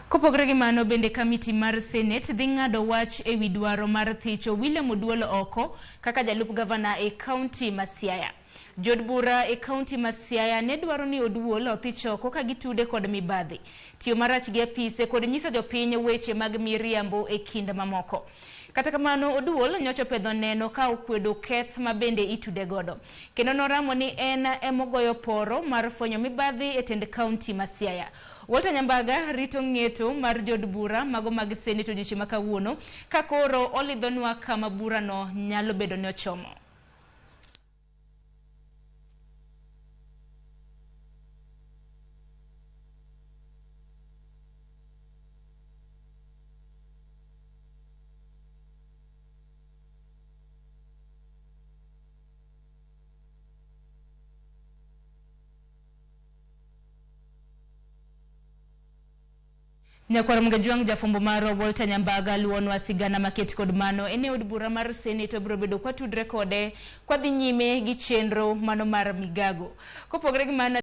Kopogore gi mano bende kamiti mar Senate dhi ng'ado wach e wi dwaro mar thicho William Oduol oko kaka jalup gavana e kaunti ma Siaya. Jood bura e kaunti ma Siaya ne dwaro ni Oduol othich oko ka gitude kod mibadhi, tiyo marach gi apise kod nyiso jopiny weche mag miriambo e kind mamoko. Kata kamano Oduol nyocha opedho neno ka okwedo keth ma bende itude godo. Kendo noramo ni en emogoyo poro mar fwenyo mibadhi e tend kaunti ma Siaya. Walter Nyambaga rito ng'eto mar jood bura mago mag Senate odiochieng' ma kawuono ka koro olidhonwa kama burano nyalo bedo ni ochomo. Nyakwar Mgajwang' jafwambo marwa Walter Nyambaga luwonwa sigana maket kod mano en e od bura mar Senate wabiro bedo kwatudre kode kwadhi nyime gi chenro mano mar migago. Kopogore gi mano